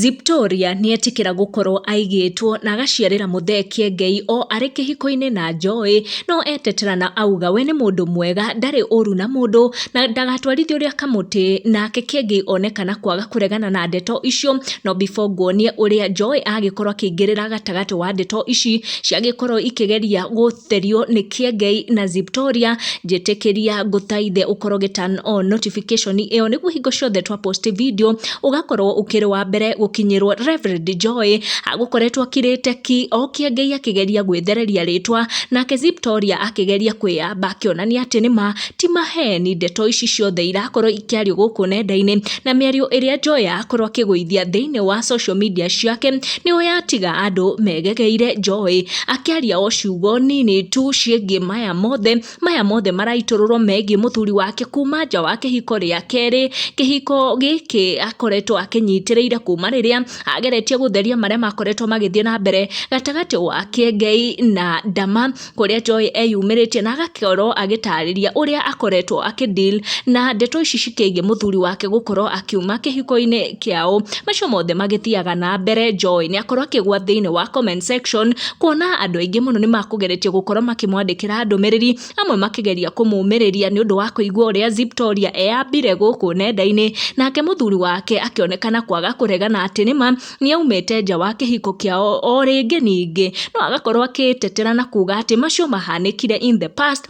Ziptoria nĩetĩkĩra gũkorwo aigĩtwo na agaciarĩra Muthee Kiengei o arĩ kĩhiko-inĩ na Joy, no etetera na auga we nĩ mũndũ mwega, ndarĩ ũru na mũndũ na ndagatwarithie ũrĩa kamũtĩ. Nake Kiengei onekana kwaga kũregana na ndeto icio. No before nguonie ũrĩa Joy agĩkorwo akĩingĩrĩra gatagatĩ wa ndeto ici ciagĩkorwo ikĩgeria gũtherio nĩ Kiengei na Ziptoria, njĩtĩkĩria ngũthaithe ũkorwo ũgĩ turn on notification ĩyo nĩguo hingo ciothe twa post video ũgakorwo ũkĩrĩ wa mbere gũkinyĩrwo. Reverend Joy agũkoretwo akirĩte ki o Kiengei akĩgeria gwĩthereria rĩtwa, nake Ziptoria akĩgeria kwĩyamba akĩonania atĩ nĩma ti maheni ndeto ici ciothe irakorwo ikĩario gũkũ nenda-inĩ, na mĩario ĩrĩa Joy akorwo akĩgũithia thĩinĩ wa social media ciake nĩyo yatiga andũ megegeire. Joy akĩaria o ciugo nini tu ciĩgiĩ maya mothe maraitũrũrwo megiĩ mũthuri wake kuma nja wa kĩhiko rĩa kerĩ, kĩhiko gĩkĩ akoretwo akĩnyitĩrĩire kuma rĩrĩa ageretie gũtheria marĩa makoretwo magĩthiĩ na mbere gatagatĩ wa Kiengei na Ndama, kũrĩa Joy eyumĩrĩtie na agakorwo agĩtarĩria ũrĩa akoretwo akĩdeal na ndeto ici cikĩgiĩ mũthuri wake gũkorwo akiuma kĩhiko-inĩ kĩao. Macio mothe magĩthiaga na mbere, Joy nĩ akorwo akĩgwa thĩinĩ wa comment section kuona andũ aingĩ mũno nĩ makũgeretie gũkorwo makĩmwandĩkĩra ndũmĩrĩri, amwe makĩgeria kũmũmĩrĩria nĩ ũndũ wa kũigua ũrĩa Ziptoria eyambire gũkũ nenda-inĩ, nake mũthuri wake akĩonekana kwaga kũregana atĩ nĩma nĩ aumĩte nja wa kĩhiko kĩao o rĩngĩ ningĩ, no agakorwo akĩtetera na kuga atĩ macio mahanĩkire in the past.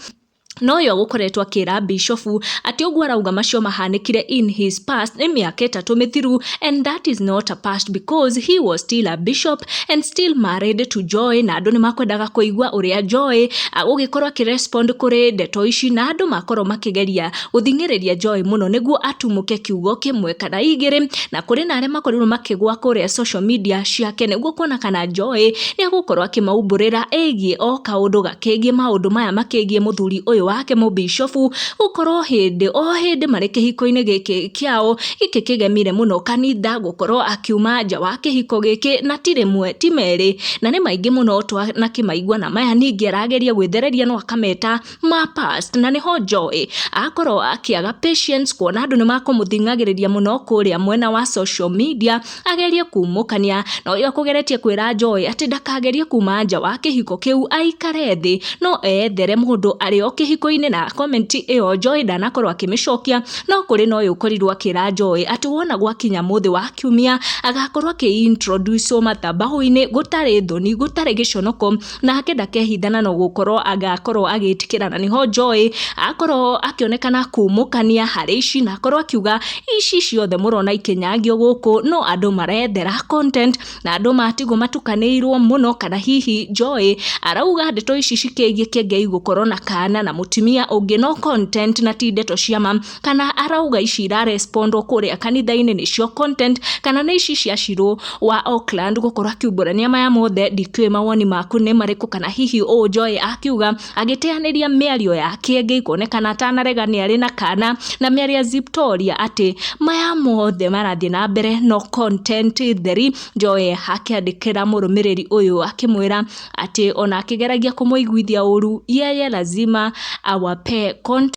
No yo gũkoretwo akĩra bishofu atĩ ũguo arauga macio mahanĩkire in his past nĩ mĩaka 3 mĩthiru, and that is not a past because he was still a bishop and still married to Joy. Na andũ nĩ makwendaga kũigua ũrĩa Joy agũgĩkorwo akĩrespond kũrĩ ndeto ici, na andũ makorwo makĩgeria gũthing'ĩrĩria Joy mũno nĩguo atumũke kiugo kĩmwe kana igĩrĩ, na kũrĩ na arĩa makorirwo makĩgwa kũrĩa social media ciake nĩguo kuona kana Joy nĩ egũkorwo akĩmaumbũrĩra ĩgiĩ o kaũndũ gakĩgiĩ maũndũ maya makĩgiĩ mũthuri ũyũ wake mũbishofu gũkorwo hĩndĩ o hĩndĩ marĩ kĩhiko-inĩ gĩkĩ kĩao gĩkĩ kĩgemire mũno kanitha gũkorwo akiuma nja wa kĩhiko gĩkĩ, na ti rĩmwe ti merĩ na nĩ maingĩ mũno twanakĩmaigua, na maya ningĩ arageria gwĩthereria no akameta ma past. Na nĩho Joy akorwo akĩaga patience kuona andũ nĩ makũmũthing'agĩrĩria mũno kũrĩa mwena wa social media agerie kumũkania, na ũyũ akũgeretie kwĩra Joy atĩ ndakagerie kuma nja wa kĩhiko kĩu, aikare thĩ no ethere mũndũ arĩ o kĩhiko-inĩ. Na comment ĩyo Joy ndanakorwo akĩmĩcokia, no kũrĩ na ũyũ ũkorirwo akĩra Joy atĩ wona gwakinya mũthĩ wa kiumia agakorwo akĩ-introduce mathabahu-inĩ gũtarĩ thoni, gũtarĩ gĩconoko, nake ndakehithana no gũkorwo agakorwo agĩtĩkĩra. Na nĩho Joy akorwo akĩonekana kumũkania harĩ ici na akorwo akiuga ici ciothe mũrona ikĩnyangio gũkũ no andũ marethera content na andũ matigwo matukanĩirwo mũno, kana hihi Joy arauga ndeto ici cikĩgiĩ Kiengei gũkorwo na kana na mũtumia ũngĩ no content na ti ndeto cia ma, kana arauga ici irarespondwo kũrĩa kanitha-inĩ nĩcio content, kana nĩ ici cia Shiro wa Auckland gũkorwo akiumbũrania maya mothe. Ndikĩũĩ mawoni maku nĩ marĩkũ, kana hihi ũũ Joy akiuga agĩteanĩria mĩario ya Kiengei kuonekana atanarega nĩ arĩ na kana, na mĩario ya Ziptoria atĩ maya mothe marathiĩ na mbere no content theri. Joy akĩandĩkĩra mũrũmĩrĩri ũyũ akĩmwĩra atĩ ona akĩgeragia kũmũiguithia ũru, yeye lazima awape content.